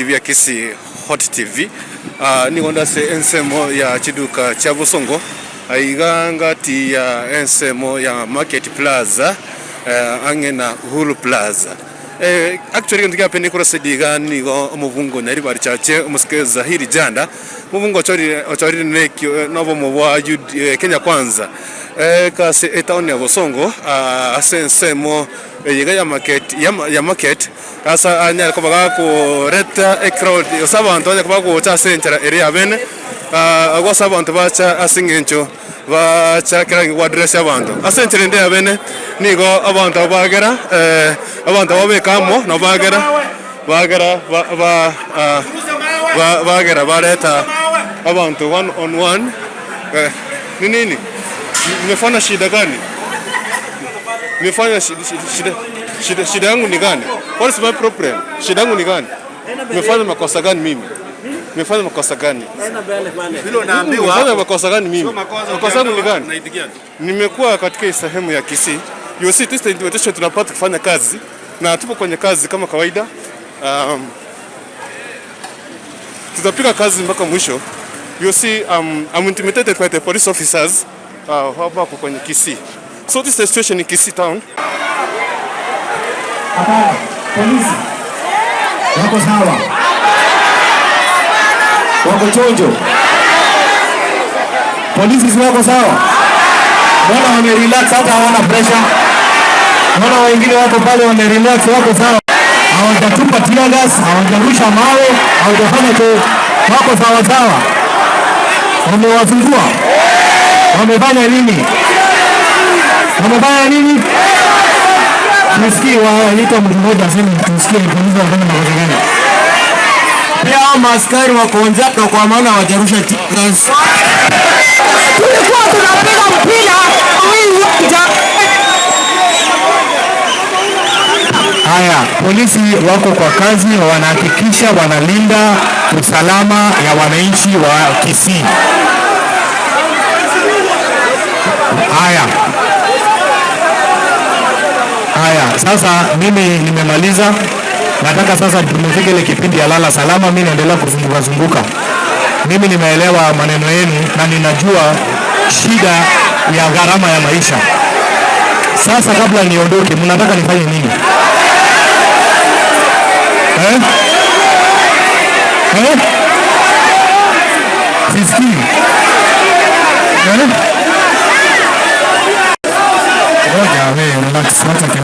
TV ya Kisii Hot TV. Nigo nde ase ensemo ya chiduka chia bosongo aiga ngati ya ensemo ya Market Plaza ang'e na Uhuru Plaza. Actually egento kiapende korwa ase iga nigo omobunge o Nyaribari Chache omosike Zahiri Janda, omobunge ochorire ochorire na ekio na obomo bwa UDA Kenya Kwanza ase etown ya Bosongo ase ensemo eye iga ya market ya market ase anyare koba gakoreta ecrowd gose abanto banyare koba bagocha ase enchera ere ya bene agwo ase abanto bacha ase eng'encho Bachakera goaddress abanto. Ase enchera ende ya bene, nigo abanto abwo bagera abanto abwo babeka amo nabo bagera bagera ba ba ba bagera bareta abanto one on one ni nini? Nimefanya shida gani? Nimefanya shida shida shida yangu ni gani? What is my problem? Shida yangu ni gani? Nimefanya makosa gani mimi? Nimefanya makosa gani? Nimefanya makosa gani mimi? Makosa yangu ni gani? Nimekuwa katika hii sehemu ya Kisii. You see, this invitation tunapata kufanya kazi na tupo kwenye kazi kama kawaida. Tutapiga kazi mpaka mwisho. You see, I'm intimidated by the police officers hapa kwenye Kisii. So this is the situation in Kisii town. Hapana, polisi wako sawa, wako chonjo, polisi si wako sawa? Mbona wamerelax, hata hawana pressure? Mbona wengine wako pale wamerelax, wako sawa, hawajatupa tear gas, hawajarusha mawe, hawajafanya cho, wako sawa sawa. Wamewafungua, wamefanya nini? Wamefanya nini? Tusikie, waita mtu mmoja aseme, tusikie polisi wanafanya makosa gani? Pia hao maaskari wako njaa kwa maana hawajarusha tear gas. Tulikuwa tunapiga mpira hii uwanja. Haya, polisi wako kwa kazi, wanahakikisha wanalinda usalama ya wananchi wa Kisii. Haya, haya, sasa mimi nimemaliza. Nataka sasa tumefika ile kipindi ya lala salama. Mimi naendelea kuzunguka zunguka. Mimi nimeelewa maneno yenu na ninajua shida ya gharama ya maisha. Sasa kabla niondoke, mnataka nifanye nini? Eh? Eh? Sisikii. Eh? Ngoja wewe, relax, wacha kelele.